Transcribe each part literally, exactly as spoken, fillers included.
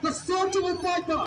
Ka sor jong u paidbah.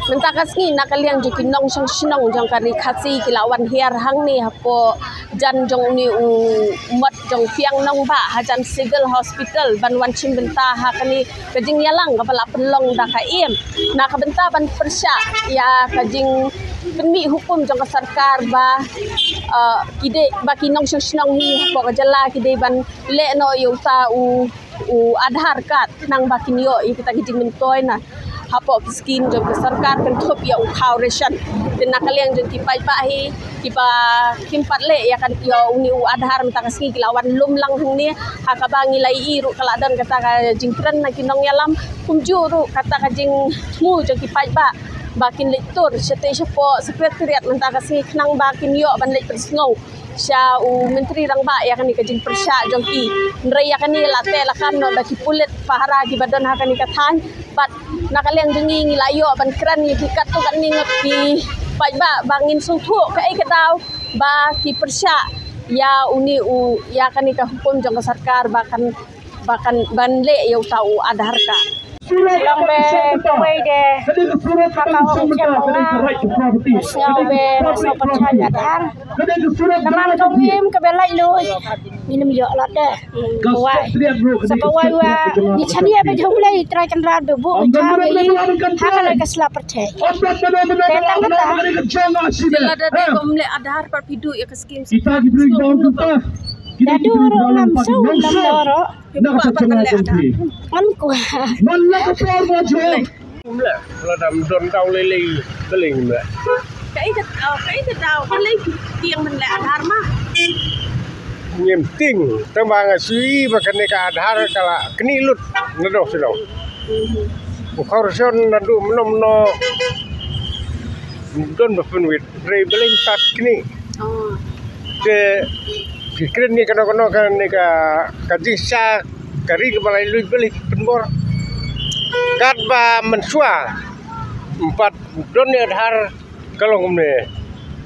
Mynta ka sngi na ka liang jong ki nongshong shnong jong ka Ri Khasi ki la wan hiar hangne hapoh jan jong une u mot jong Piang Nongbah hajan Civil Hospital ban wan shim bynta ha kane ka jingïalang kaba la pynlong da ka M. Na ka bynta ban pyrshah ïa ka jingpynmih hukum jong ka sorkar ba, uh, ki dei ba ki nongshong shnong hi hapoh ka jylla ki dei ban leh noh ïa uta u u Aadhaar card khnang ba kin ïoh ïa kita ki jingmyntoi na hapoh ki skim jong ka sorkar kynthup ïa u khaw ration. Te na ka liang jong ki paidbah hi kiba kim pat leh ïa kan ïa une u Aadhaar mynta ka sngi ki la wan lum lang hangne ha kaba ngi la ïohi ruh ka la don kata ka jingkren na ki nongïalam kumjuh ruh kata ka jingthmu jong ki paidbah ba kin leit tur shatei shapoh secretariat mynta ka sngi khnang ba kin ïoh ban leit pynsngew sha u Myntri Rangbah ïa kane ka jingpyrshah jong ki. Hynrei ïa kane la teh la kham noh da ki pulit pahara kiba don ha kane ka thaiñ. Bad na ka liang jong ngi ngi la ïoh ban kren ïa ki katto katne ngut ki paidbah ba ngin sngewthuh kaei ka daw ba ki pyrshah ïa une u ïa kane ka hukum jong ka sorkar ba kan ba kan ban leh ïa uta u Aadhaar card. Long be kawei de ha ka hok kem nga. Sngew be nga sngew pyrshah ïa Aadhaar. Namar ka wim ka be lait luid. Ngim ïoh lad de. Kawei. Sa kawei wa ni chani ïa be jong Blei Trai Kynrad be buh be cham ïa i ha ka la ka sla pyrthei. Be tang kata. Lada de bym leh Aadhaar pat phi duh ïa ka skim. Ita ki briew ba. Dadu ro ngam shu ngam ro. Ym kwah. Man la ka por ba jong. Ym leh, la dam don daw lei lei, ka lei ym leh. Kaei ka, oh, kaei ka daw, ka lei tieng man leh Aadhaar ma. Ngim tieng, tang ba nga shu i ba kane ka Aadhaar ka la knieh lut naduh sha naduh. U khaw ration naduh mynno mynno. Don ba pynwit, hynrei balei ym pat knieh. Te ki kren ïa kano kano ka ne ka ka jingshah ka ri kaba laitluid balei pynbor. Katba mynshuwa ym pat don ïa Aadhaar ka long kumne.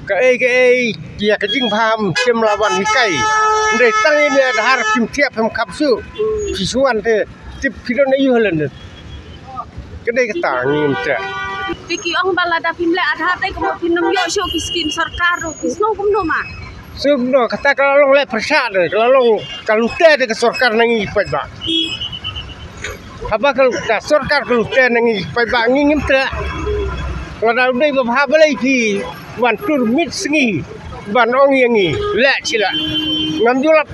Kaei kaei ïa ka jingbha ym shym la wan hikai. Hynrei tang ïa Aadhaar phim thiah phim khap shuh. Phi shu wan te tip phi don aïu ha lyndet. Ka dei kata ngim thiah. Te ki ong ba lada phim leh Aadhaar te ka mut phin ym ïoh shuh ki skim sorkar ruh, phi sngew kumno ma? Sngewbha kata ka la long leh pyrshah de, ka la long ka lute de ka sorkar na ngi paidbah. Haba ka, ka sorkar ka lute na ngi paidbah ngi ngim thiah. Lada u dei ba bha balei phi wan tur mit sngi ban ong ïa ngi leh shi leh. Ngam ju lap,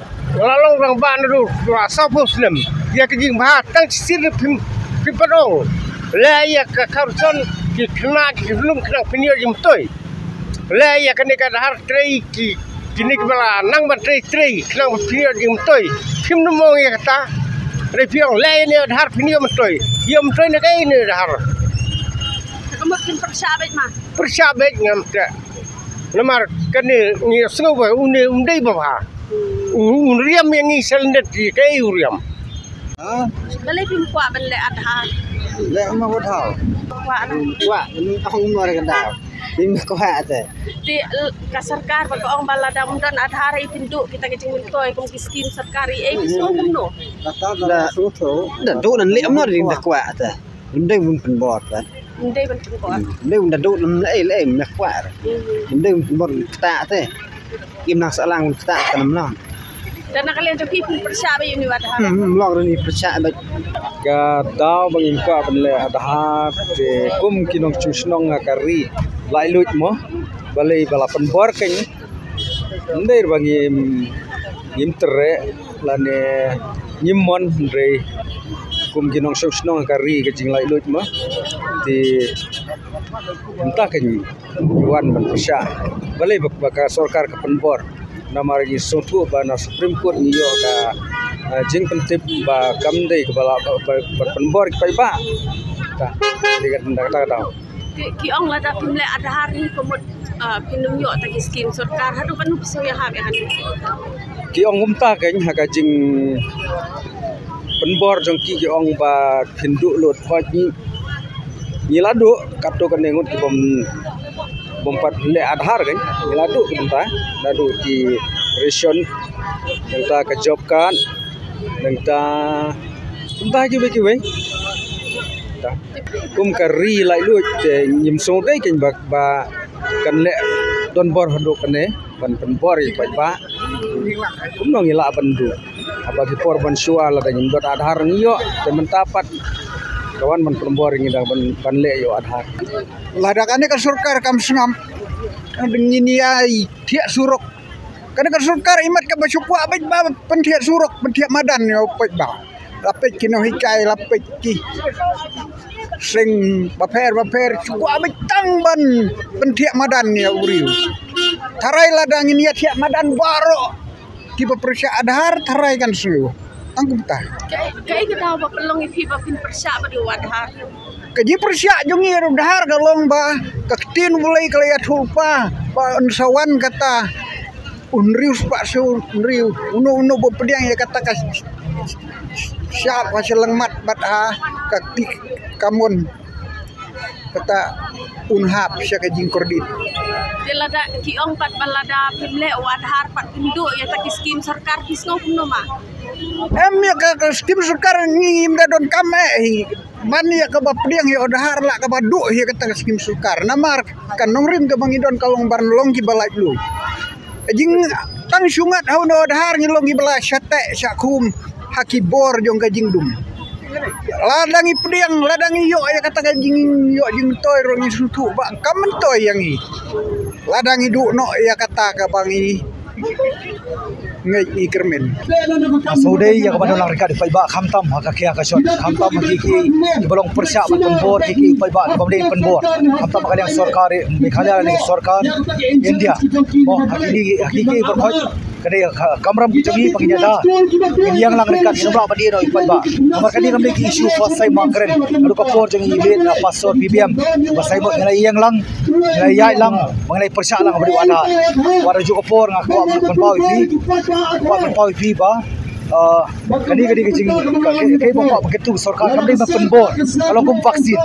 la long rangbah naduh la sawphew snem. Ïa ka jingbha tang shisien phim, phim pat ong. Leh ïa ka corruption ki khynnah ki khyllung khnang phin ïoh jingmyntoi. Leh ïa kane ka Aadhaar trei ki, kine kiba la nang ban trei trei khnang ba phin ïoh jingmyntoi. Phim nym ong ïa kata. Hynrei phi ong leh ïa ne Aadhaar phin ïoh myntoi. Ïoh myntoi na kaei ne Aadhaar? Ka mut phin pyrshah beit ma? Pyrshah beit ngam thiah. Namar kane ngi sngew ba une um dei ba bha. U, un riam ïa ngi sha lyndet ïa kaei u riam. Ha? Balei phim kwah ban leh Aadhaar? Leh ma Aadhaar. Kwah na. Kwah, ong ma ka daw. Phim kwah te. Te l-, ka sorkar ba ka ong ba lada ym don Aadhaar ei pynduh kita ki jingmyntoi kum ki skim sorkar ei, ei phi sngew kumno? Kata da sngewthuh. Da duh nan leh ma ring da kwah te. Ym dei ban pynbor te. Ym dei ban pynbor. Ym dei ban da duh nan leh ei leh ei me kwah. Ym dei ban pynbor kata te. Im nang sahlang kata te nam lang. Dan na ka liang jong phi phin pyrshah beit ïa une u Aadhaar. Hmm, long rini pyrshah beit. Ka daw ba ngim kwah ban leh Aadhaar te kum ki nongshong shnong ha ka ri laitluid mo. Balei ba la pynbor kein. Ym dei ba ngim, ngim treh lane ngim mon hynrei kum ki nongshong shnong ha ka ri ka jinglaitluid mo. Te mynta kein ngi wan ban pyrshah. Balei ba, ba ka sorkar ka pynbor. Namar ngi sngewthuh ba na Supreme Court ngi ïoh ka, eh, jingpyntip ba kam dei kaba la, ba, ba, ba pynbor ki paidbah. Ta, dei ka, ka, ka, ka. Ki, ki ong lada phim leh Aadhaar hi ka mut, eh, phin nym ïoh ta ki skim sorkar. Haduh katno phi sngew ïahap ïa kane? Ki ong kumta kein ha ka jingpynbor jong ki, ki ong ba phin duh lut hoi ngi. Ngi la duh katto katne ngut ki bym, bym pat leh Aadhaar kein. Ngi la duh kumta, la duh ki ration, nangta ka job card, nangta kumta kiwei kiwei. Ta. Kum ka ri laitluid te ngim sngewdei kein ba, ba kan leh donbor haduh kane ban pynbor ïa ki paidbah. Kumno ngi lah ban duh? Haba ki por ban shuwa lada ngim don Aadhaar ngi ïoh, te mynta pat ka wan ban pynbor ïa ngi dang ban, ban leh ïa u Aadhaar. Lada kane ka sorkar kam sngap, ngin ïa thiah surok. Kane ka sorkar imat kaba shu kwah beit ba pynthiah surok, pynthiah madan ïa u paidbah. La peit ki nonghikai, la peit ki seng bapher bapher, shu kwah beit tang ban pynthiah madan ïa u briew. Tharai lada ngin ïa thiah madan baroh kiba pyrshah Aadhaar, tharai kan shu. Tang kumta. Kaei, kaei ka daw ba pynlong ïa phi ba phin pyrshah bad u Aadhaar? Ka jingpyrshah jong ngi ïa u Aadhaar ka long ba ka ktien U Blei ka la ïathuhlypa ba yn sa wan kata u hynriew spah sawphew hynriew, uno uno ba pdiang ïa kata ka shyiap ha shyllangmat bad ha ka kti kamon. Kata un hap sha ka jingkordit. Te lada ki ong pat ba lada phim leh u Aadhaar pat phin duh ïa ta ki skim sorkar, phi sngew kumno ma? Em, ïa ka, ka skim sorkar ngi ngim da donkam eh hi. Ban ïa kaba pdiang ïa u Aadhaar la kaba duh ïa kata ka skim sorkar. Namar ka nongrim kaba ngi don ka long ban long kiba laitluid. Jing tang shu ngat ha u Aadhaar ngi long kiba la shah teh shah khum ha ki bor jong ka jingdum. Lada ngi pdiang, lada ngi ïoh ïa kata ka jingïoh jingmyntoi ruh ngi sngewthuh ba kam myntoi ïa ngi. Lada ngi duh noh ïa kata kaba ngi ngeit ngi kyrmen. Sngewdei ïa kaba don lang ryngkat ïa ki paidbah khamtam ha ka khia ka shon, khamtam ha ki ki kiba long pyrshah ban pynbor ki ki paidbah kiba mlien pynbor, khamtam ha ka liang sorkar Meghalaya ne sorkar India. Mo ha ki ki ha ki ki pyrkhat Ka dei ka kamram ka jong ngi ba ngin ïada. Ngin ïeng lang ryngkat, ngim lah ban ïeh noh ïa u paidbah. Namar kane kam dei ka issue first time ba nga kren. Haduh ka por jong i late, uh, Pastor P B M ba saiñ, ngi la ïeng lang, ngi la ïaid lang, ba ngi la pyrshah lang ba dei u Aadhaar. Wat la juh ka por nga kwah ban pynpaw ïa phi, kwah pynpaw ïa phi ba, uh, kane ka dei ka jing, ka, ka, ka, ba kwah ba kyntu ka sorkar kam dei ban pynbor. Ka long kum vaccine.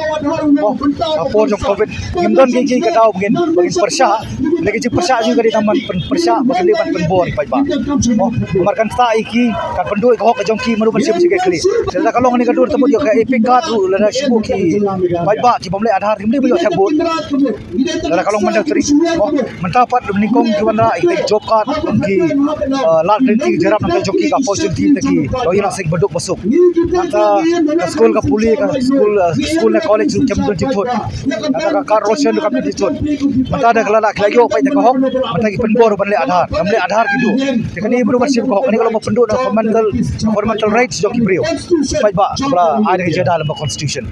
Mo, ka por jong covid ngim don kaei kaei ka daw ba ngin, ba ngin pyrshah. Lei ka jingpyrshah jong ngi ka dei tang ban pyn-, pyrshah ba kan dei ban pynbor ïa ki paidbah. Mo, namar kan ktah ïa ki, kan pynduh ïa ka hok ka jong ki, mano ban shim jingkitkhlieh. Te lada ka long kane ka dur, te mut ïoh ka EPIC card ruh, lada shu ki paidbah ki bym leh Aadhaar, kim dei ban ïoh thep vote. Lada ka long mandatory. Mo, mynta pat nyngkong ki wanrah ïa ki job card, ki, uh, lad lynti jyrap nangta jong ki ka opportunity te ki, ïoh ïa la seng baduk basuk. Nangta ka skul ka pule, ka skul, uh, skul ne college ruh kim don jingthut. Nangta ka card ration ruh kam don jingthut. Mynta da ka la, la ki la ïoh paidbah ka hok, mynta ki pynbor ban leh Aadhaar. Kam leh Aadhaar ki duh. Te kane mano ban shim ka hok, kane ka long ba pynduh na fundamental, fundamental rights jong ki briew. Paidbah ba la ai da ka jingïada lem bad constitution.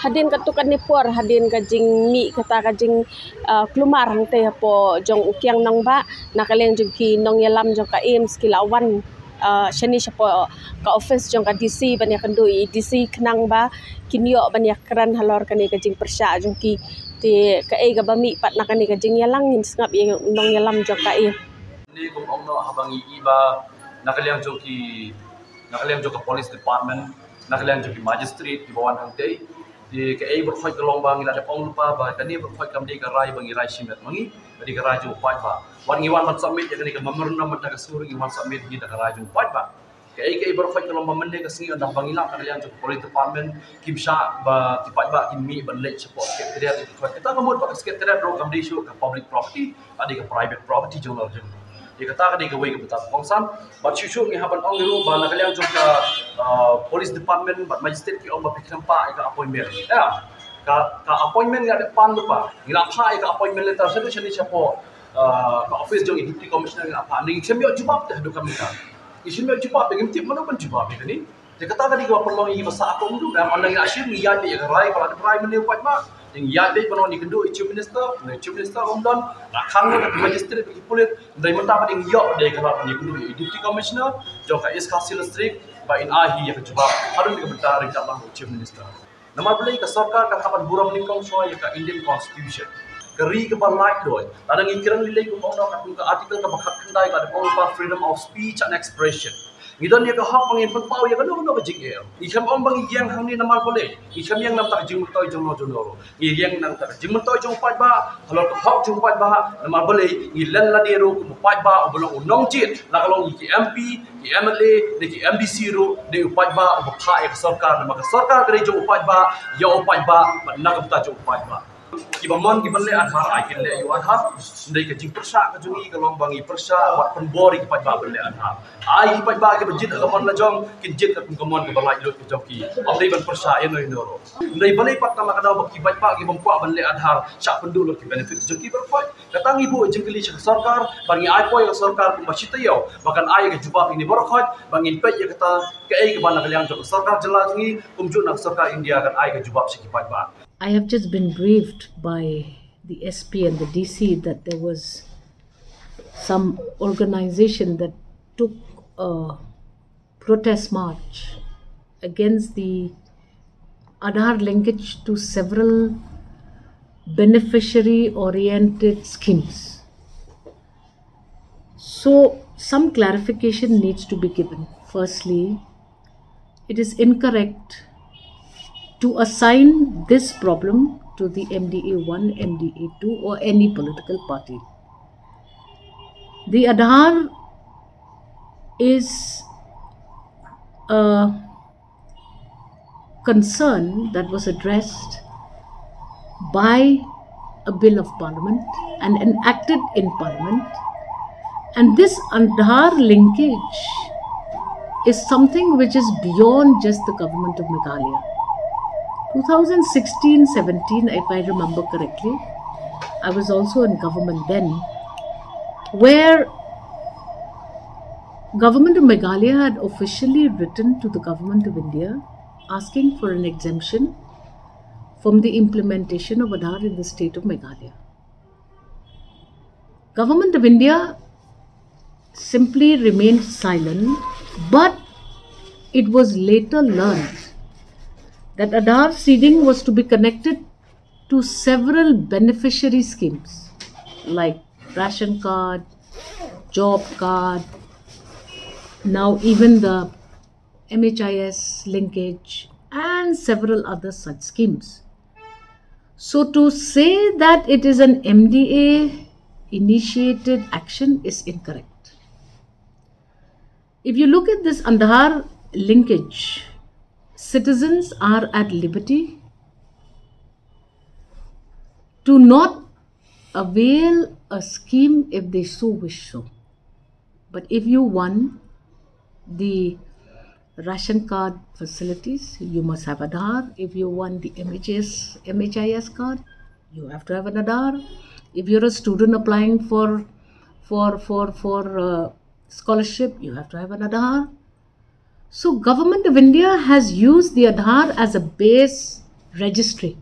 Hadien katto katne por, hadien ka jingmih kata ka jing, ah, kulmar hangtei hapoh jong u kiang nongbah, na ka liang jong ki nongïalam jong ka AIIMS ki la wan, ah, shane shapoh ka office jong ka DC ban ïakynduh ïa i DC khnang ba kin ïoh ban ïakren halor kane ka jingpyrshah jong ki. Te kaei kaba mih pat na kane ka jingïalang, ngin sngap ïa u nongïalam jong ka AIIMS. Ni kum ong noh haba ngi ïohi ba na ka liang jong ki, na ka liang jong ka police department, na ka liang jong ki magistrate kiba wan hangtei. Te kaei ba khot ka long ba ngi la dep ong lypa ba kane ba khot kam dei ka rai ba ngi rai shimet ma ngi, ka dei ka rai jong u paidbah. Wat ngi wan ban submit ïa kane ka memorandum mynta ka sngi ruh ngi wan submit hi da ka rai jong u paidbah. Kaei kaei ba khot ka long ba mynne ka sngi ynda ba ngi lap na ka liang jong ka police department kim shah ba ki paidbah kin mih ban leit shapoh secretariat ïa ki khot. Kata ka mut ba ka secretariat ruh kam dei shuh ka public property, ka dei ka private property jong lor jong. Ïa kata ka dei kawei ka bynta kongsan. Bad shuh shuh ngi hap ban ong ruh ba na ka liang jong ka, uh, police department bad magistrate ki ong ba phi khlem pah ïa ka appointment. Ïa. Ka, ka appointment ngi la dep pan lypa. Ngi la phah ïa ka appointment letter shaduh shane shapoh, uh, ka office jong i deputy commissioner ngi la phah. Ngi khlem ïoh jubab te haduh ka mynta. Ngi khlem ïoh jubab te ngim tip mano ban jubab ïa kane. Te kata ka dei kaba pynlong ïa ngi ba sah kum dum, ym, ynda ngi la shim ngi ïaid beit ïa ka rai ba la dep rai mynne u paidbah. Ngi ïaid beit ban wan ïakynduh ïa u Chief Minister, ïa u Chief Minister um don, la khang noh da ki magistrate bad ki pulit, hynrei mynta pat ngi ïoh dei ka lad ban ïakynduh ïa u Deputy Commissioner jong ka East Khasi Hills District ba in ai hi ïa ka jubab haduh kane ka bynta ryngkat lang bad u Chief Minister. Namar balei ka sorkar kan hap ban burom nyngkong shuwa ïa ka Indian Constitution. Ka ri kaba laitluid. Lada ngi kren lei lei kum ong noh katkum ka article kaba khatkhyndai ka dei ong ba freedom of speech and expression. Ngi don ïa ka hok ba ngin pynpaw ïa kano kano ka jingeh. Ngi khlem ong ba ngi ïeng hangne namar balei. Ngi khlem ïeng namar ka jingmyntoi jong no jong no ruh. Ngi ïeng namar ka jingmyntoi jong u paidbah, halor ka hok jong u paidbah, namar balei ngi len lade ruh kum u paidbah uba long u nongjied, la ka long ngi ki MP, ki MLA, ne ki MDC ruh, dei u paidbah uba phah ïa ka sorkar, namar ka sorkar ka dei jong u paidbah, ïa u paidbah, bad na ka bynta jong u paidbah. Kiba mon ki ban leh Aadhaar, ai kin leh ïa u Aadhaar. Hynrei ka jingpyrshah ka jong ngi ka long ba ngi pyrshah bad pynbor ïa ki paidbah ban leh Aadhaar. Ai ki paidbah kiba jied ha ka mon la jong, kin jied katkum ka mon kaba laitluid ka jong ki. Ym dei ban pyrshah ïa no ïa no ruh. Hynrei balei pat tang la ka daw ba ki paidbah kibym kwah ban leh Aadhaar shah pynduh lut ki benefit jong ki baroh khoit. Kata ngi buh jingkylli sha ka sorkar, bad ngi ai poi ïa ka sorkar kumba shi taïew ba kan ai ïa ka jubab ïa kine baroh khoit, ba ngin peit ïa kata kaei kaba na ka liang jong ka sorkar jylla jong ngi kumjuh na ka sorkar India kan ai ïa ka jubab sha ki paidbah. I have just been briefed by the S P and the D C that there was some organization that took a protest march against the Aadhaar linkage to several beneficiary oriented schemes. So, some clarification needs to be given. Firstly, it is incorrect to assign this problem to the M D A one, M D A two, or any political party. The Aadhaar is a concern that was addressed by a bill of parliament and enacted in parliament. And this Aadhaar linkage is something which is beyond just the government of Meghalaya. Two thousand sixteen seventeen, if I remember correctly, I was also in government then, where government of Meghalaya had officially written to the government of India asking for an exemption from the implementation of Aadhaar in the state of Meghalaya. Government of India simply remained silent, but it was later learned that Aadhaar seeding was to be connected to several beneficiary schemes like ration card, job card, now even the M H I S linkage, and several other such schemes. So to say that it is an M D A initiated action is incorrect. If you look at this Aadhaar linkage, citizens are at liberty to not avail a scheme if they so wish so. But if you want the ration card facilities, you must have Aadhaar. If you want the M H S, M H I S card, you have to have an Aadhaar. If you're a student applying for for for for uh, scholarship, you have to have an Aadhaar. So Government of India has used the Aadhaar as a base registry,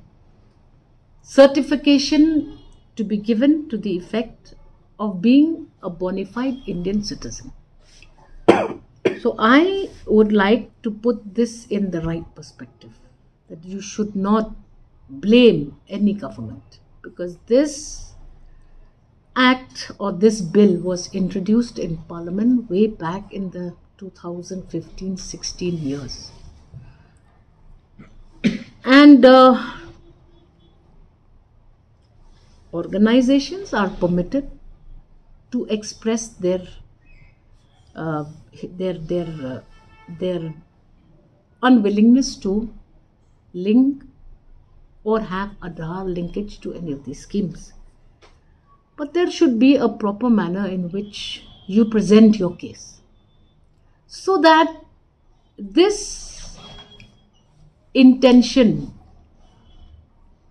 certification to be given to the effect of being a bona fide Indian citizen. So I would like to put this in the right perspective, that you should not blame any government, because this act or this bill was introduced in parliament way back in the two thousand fifteen sixteen years. And uh, organizations are permitted to express their uh, their their uh, their unwillingness to link or have Aadhaar linkage to any of these schemes. But there should be a proper manner in which you present your case, so that this intention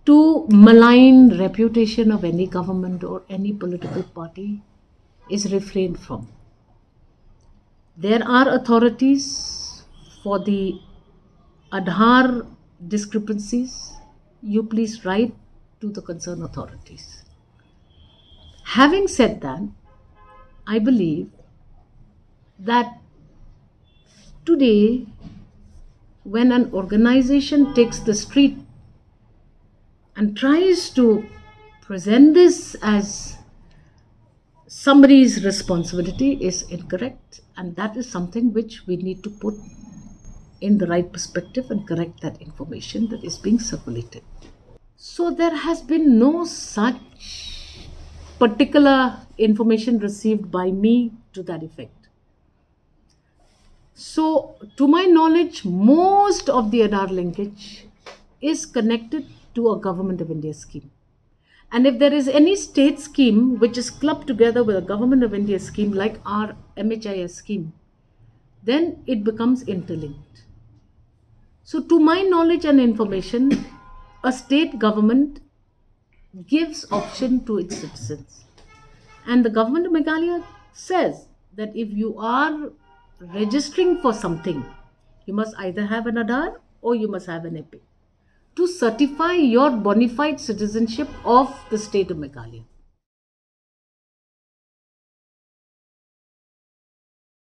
to malign reputation of any government or any political party is refrained from. There are authorities for the Aadhaar discrepancies. You please write to the concerned authorities. Having said that, I believe that today, when an organization takes the street and tries to present this as somebody's responsibility, is incorrect, and that is something which we need to put in the right perspective and correct that information that is being circulated. So there has been no such particular information received by me to that effect. So, to my knowledge, most of the Aadhaar linkage is connected to a Government of India scheme. And if there is any state scheme which is clubbed together with a Government of India scheme like our M H I S scheme, then it becomes interlinked. So, to my knowledge and information, a state government gives option to its citizens. And the government of Meghalaya says that if you are registering for something, you must either have an Aadhaar or you must have an EPIC to certify your bona fide citizenship of the state of Meghalaya.